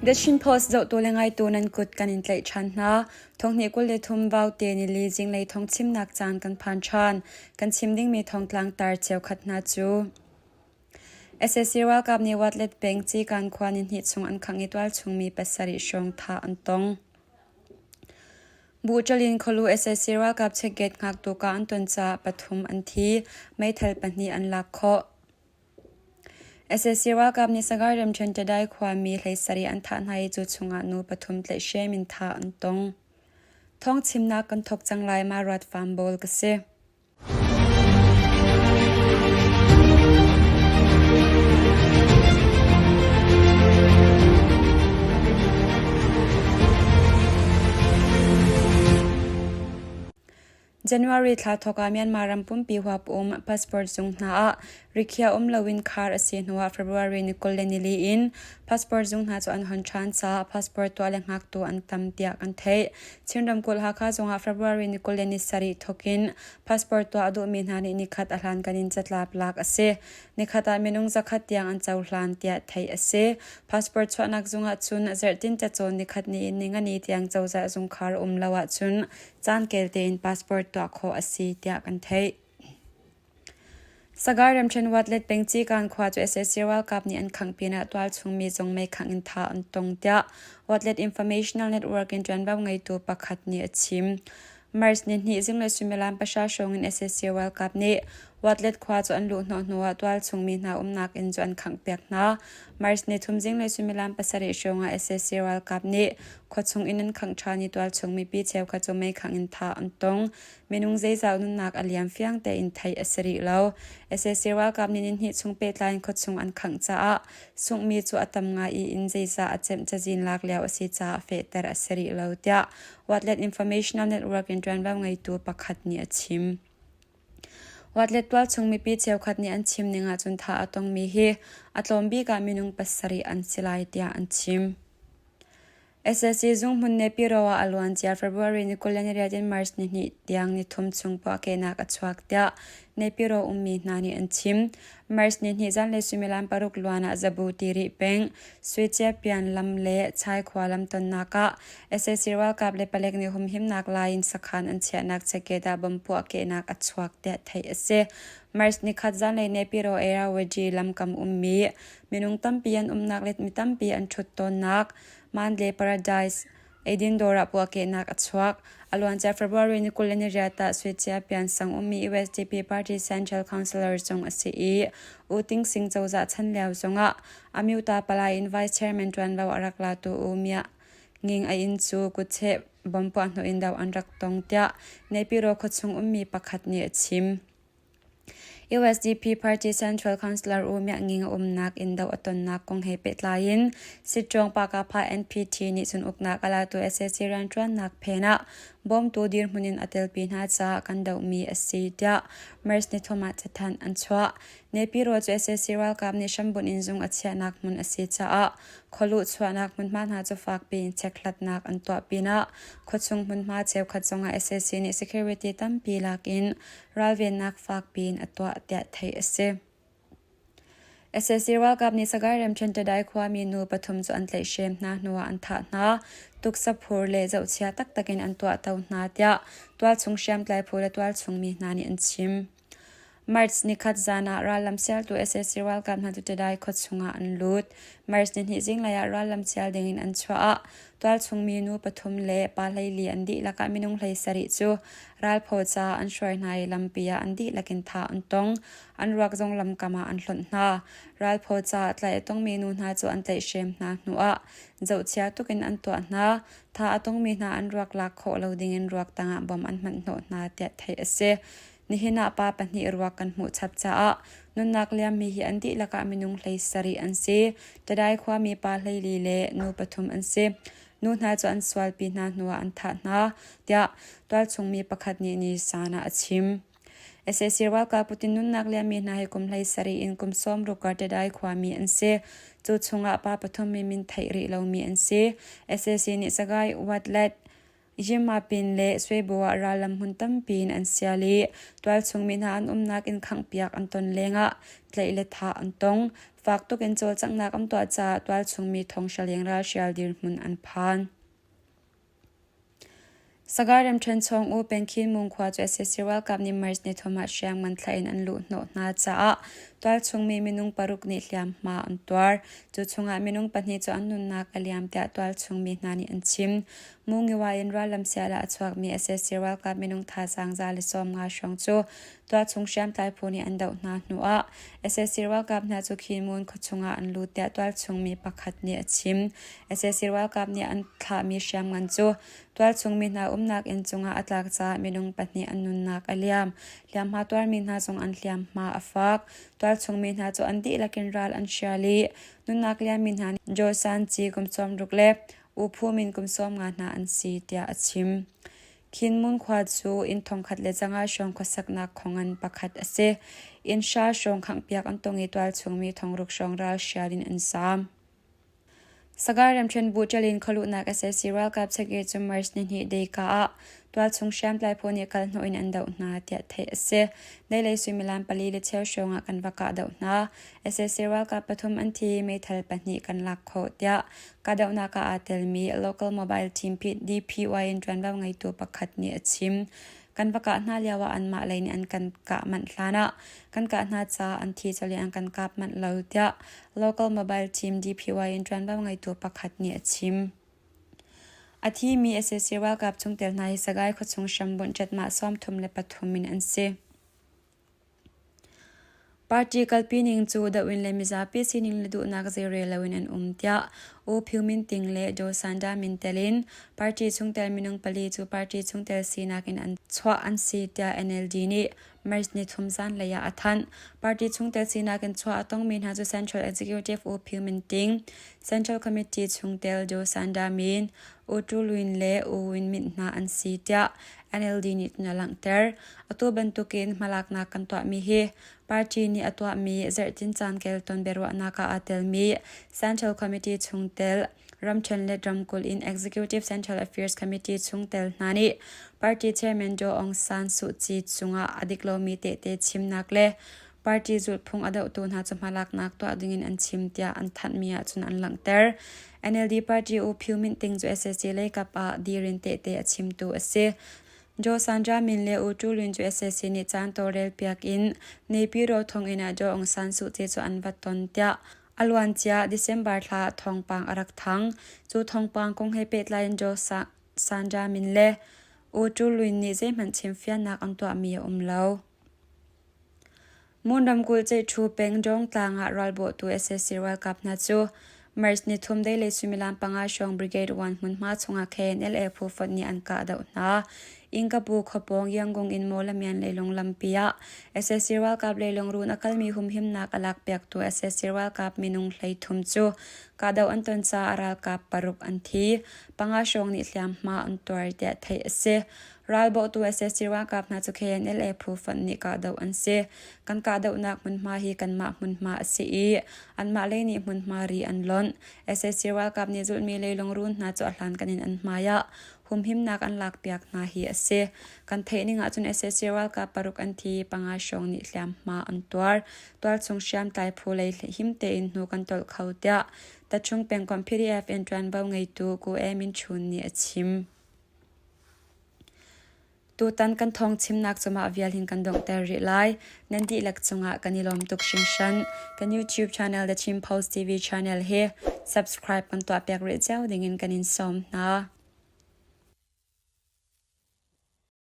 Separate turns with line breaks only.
The Chin Post zohtu le ngaitu nan kut kan in tlaih ṭhan hna. Thonghnih 23 Vaute nili zinglei thawngchimnak caan kan phan ṭhan. Kan chim dingmi thawngtlang tar cheukhat hna cu sac ralkap nih Watlet peng Cikan khua nihnih chung an khangh i tualchungmi pasarih hrawng thah an tong. Buṭalin khualu sac ralkap checkgate hngaktu kah an ton caah pathum an thi, meithal pahnih an lak khawh. Sac ralkap nih Sagaing ramṭhen Tadai khuami 17 an thah hna i cu chungah nu pathum tlaihhrem in thah an tong. Thawngchimnak kan thawk cang lai ma ruat fam bawl ka si. January thla thawk ah Myanmar ram pumpi huap um passport zung hna ah rikhiah um loin khar a si hnuah February ni 24 in passport zung hna cu an hon ṭhan caah passport tuah le hngaktu an tam tiah kan theih. Chin ramkulh Hakha zungah February ni 27 thawk in passport tuah a duhmi hna nih nikhat a hlankan in catlap lak a si. Nikhat ah minung zakhat tiang an cohlan tiah theih a si. Passport chuahnak zung ah cun zarhtin cacawn nikhat ni in ningani tiang cozah zungkhar um lo ahcun caan kel tein passport tuah khawh a si tiah kan theih. Sagaing ramṭhen Watlet peng Cikan khua cu sac ralkap nih an khangh pinah tualchung mi zong meikhangh in thah an tong tiah Watlet Informational Network in ṭuanvo ngeitu pakhat nih a chim. March nihnih zinglei suimilam pahra hrawng in sac ralkap nih Watlet khua cu an luh hnawh hnuah tualchung mi hna umnak inn cu an khanghpiak hna. March nithum zinglei suimilam pasarih hrawng ah sac ralkap nih khuachung inn an khangh ṭhan i tualchung mipi cheukhat cu meikhangh in thah an tong. Minung zeizah nunnak a liam fiang tein theih a si rih lo. Sac ralkap nih nihnih chung pehtlai in khuachung an khangh caah sunghmi cu a tam ngai i inn zeizah a cemh cazin lak lio a si caah fehter a si rih lo tiah Watlet Informational Network in ṭuanvo ngeitu pakhat nih a chim. Watlet tualchung mipi cheukhat nih an chim ning ahcun thah a tongmi hi a tlawm bik ah minung pasarih an si lai tiah an chim. Sac zunghmun Nepiro ah a luancia February ni 28 in March ni hnih tiang nithum chung puahkehnak a chuak tiah Nepiro ummi hna nih an chim. March ni hnih zanlei suimilam paruk luan ah Zabu Tiri peng Suichiapian lam le Chai khua lam tonnak ah sac ralkap le palek nih humhimnak lai in sakhan an chiahnak checkgate ah bomb puahkehnak a chuak tiah theih a si. March nikhat zanlei Nepiro Ayrawady lamkam ummi Minung tampi an umnak le mi tampi an ṭhut tawnnak Mandalay Paradise eidin dawr ah puahkehnak a chuak. A luancia February ni 28 ah Suicia Piansang ummi USDP Party Central Councilor zong a si i U Ting Sing cozah chan lio zongah Amyota Palai in Vice Chairman ṭuanvo a rak latu U Mya Nging a inn cu kutcheh bomb puahhnawh in do an rak tong tiah Naypyidaw khuachung ummi pakhat nih a chim. USDP Party Central Councilor U Myat Nging a umnak inn doh a tonnak kong he pehtlai in Siṭuang Pakapha NPT nih cun uknak a latu sac rianṭuannak phen ah bawmtu dirhmun in a telpi hna caah kan dohmi a si tiah March nithum ah cathanh an chuah. Naypyidaw cu sac ralkap nih hrambunh in zung a chiahnak hmun a si caah Khualuh chuahnak hmunhma hna cu fakpi in chekhlatnak an tuah pinah khuachung hmunhma cheukhat zongah sac nih security tampi lak in ralvennak fakpi in a tuah tiah theih a si. Sac ralkap nih Sagaing ramṭhen Tadai khuami nu pathum cu an tlaihhrem hna hnuah an thah hna. Tuksaphur le zohchia taktak in an tuahto hna tiah tualchung hriamtlai phu le tualchung mi hna nih an chim. March nikhat zan ah rallam sialtu sac ralkap hna cu Tadai khuachung ah an lut. March nihnih zinglei ah rallam sial dingin an chuah ah tualchung mi nu pathum le pa 14 an dihlak ah minung 17 cu ralphaw caah an hruai hna i lampi ah an dihlak in thah an tong. An ruak zong lamkam ah an hlonh hna. Ralphaw caah tlaih a tongmi nu hna cu an tlaihhrem hna hnuah zohchia tuk in an tuah hna. Thah a tongmi hna an ruak lak khawh lo dingin ruak tangah bom an hmanh hnawh hna tiah theih a si. Nihin ah pa pahnih ruak kan hmuh chap caah nunnak liammi hi an dihlak ah minung 17 an si. Tadai khuami pa 14 le nu pathum an si. Nu hna cu an sualpi hna hnuah an thah hna, tiah tualchungmi pakhat nih Nisan ah a chim. Sac ralkap Putin nunnak liammi hna hi kum 17 in kum 60 kar Tadai khuami an si. Cu chungah pa pathum mi min theih rih lomi an si. Sac nih Sagaing Watlet. Yinmapin le Swebu ah rallam hmun tampi in an sial i tualchung mi hna an umnak inn khanghpiak an ton lengah tlaih le thah an tong. Fak tuk in cawlcanghnak an tuah caah tualchung mi thonghra leng ralhrial dirhmun an phan. Sagaing ramṭhen chung U Pengkhin Mung khua cu sac ralkap nih March nithum ah hriamngan thla in an luhhnawh hna caah tualchung mi minung paruk nih hliamhma an tuar. Cu chungah minung pahnih cu an nunnak a liam tiah tualchung mi hna nih an chim. Mungiwa in rallam sial ah a chuakmi sac ralkap minung thazaang 150 hrawng cu tualchung hriamtlai phu nih an doh hna hnuah sac ralkap hna cu Khin-Mun khuachung ah an lut tiah tualchung mi pakhat nih a chim. Sac ralkap nih an thlahmi hriamngan cu tualchung mi hna umnak inn cungah a tlak caah minung pahnih an nunnak a liam. Hliamhma tuarmi hna zong an hliamhma a fak. Tualchung mi hna cu an dihlak in ral an hrial i nunnak liammi hna nih Joe San Ci kum 60 le U Phu Min kum 50 hna an si tiah a chim. Khin-Mun khua cu inn 1500 hrawng khuasaknak khongan pakhat a si. Inn hra hrawng khanghpiak an tong i tualchung mi 600 hrawng ral hrial in an zaam. Sagaing ramṭhen Buṭalin khualuhnak sac ralkap chekir cu March nihnih deika ah tualchung hriamtlai phu nih kalhnawh in an doh hna tiah theih a si. Deilei suimilam pali le cheu hrawng ah kan va kahdoh hna. Sac ralkap pathum an thi i meithal pahnih kan lak khawh tiah kahdohnak ah aa telmi local mobile team DPY in ṭuanvo ngeitu pakhat nih a chim. Kan va kah hna lioah anmah lei nih an kan kah manh hlanah kan kah hna caah an thi colh i an kan kap manh lo tiah local mobile team DPY in ṭuanvo ngeitu pakhat nih a chim. A thimi sac ralkap chungtel hna hi Sagaing khuachung hrambunh ṭetmah 33 in an si. Party kalpi ning cu doh in le mizapi sining le duhnak zeirel loin an um tiah U Phyu Min Ting le Daw Sanda min tel in party chungtel minung pali cu party chungtel sinak in an chuah an si tiah NLD nih March nithum zanlei ah a thanh. Party chungtel sinak in chuah a tongmi hna cu Central Executive U Phyu Min Ting, Central Committee chungtel Daw Sanda Min, U Tu Lwin le U Win Myint hna an si tiah NLD nih cun a langhter. Atu bantukin hmalaknak kan tuahmi hi party nih a tuahmi zarhtin caan kel ton biaruahnak ah aa telmi Central Committee chungtel ramṭhen le ramkulh in Executive Central Affairs Committee chungtel hna nih party chairman Daw Aung San Suu Kyi cungah a dik lomi tehte chimnak le party zulhphung a dohtu hna cu hmalaknak tuah dingin an chim tiah an thanhmi ahcun an langhter. NLD party U Phyu Myint Ting cu sac leikap ah dirin tehte a chimtu a si. Daw Sandra Min le U Tu Lwin cu sac nih caan tawlrel piak in Naypyidaw thonginn ah Daw Aung San Suu Kyi cu an va ton tiah a luancia December thla thawngpang a rak thang. Cu thawngpang kong he pehtlai in Daw Sandra Min le U Tu Lwin nih zeihmanh chimfiannak an tuahmi a um lo. Mon ramkulh Ceihṭhu peng Dawngtlang ah ralbawhtu sac ralkap hna cu March nithum deilei suimilam panga hrawng Brigade 1 hmunhma chungah KNLA phu fonh nih an kahdoh hna. Ingkapu khuapawng Yangon in Mawlamian leilung lampi ah sac ralkap leilung run a kalmi humhimnak a lakpiaktu sac ralkap minung 13 cu kahdoh an ton caah ralkap paruk an thi. Panga hrawng nih hliamhma an tuar tiah theih a si. Ralbawhtu sac ralkap hna cu KNLA phu fonh nih kahdoh an si. Kan kahdohnak hmunhma hi kanmah hmunhma a si i anmah lei nih hmunhma ri an lonh. Sac ralkap nih zulhmi leilung run hna cu a hlankan in an hmai ah humhimnak an lakpiak hna hi a si. Kan theih ning ahcun sac ralkap paruk an thi i panga hrawng nih hliamhma an tuar. Tualchung hriamtlai phu lei him tein hnu kan tolh kho tiah Tachung pengkomh PDF in ṭuanvo ngeitu Ku E Min Chun nih a chim. Tutan kan thawngchimnak cu mah vial hin kan donghter rih lai. Nan dihlak cungah kan i lawm tuk hringhran. Kan YouTube channel The Chin Post TV channel hi subscribe kan tuahpiak rih cio dingin kan in sawm hna.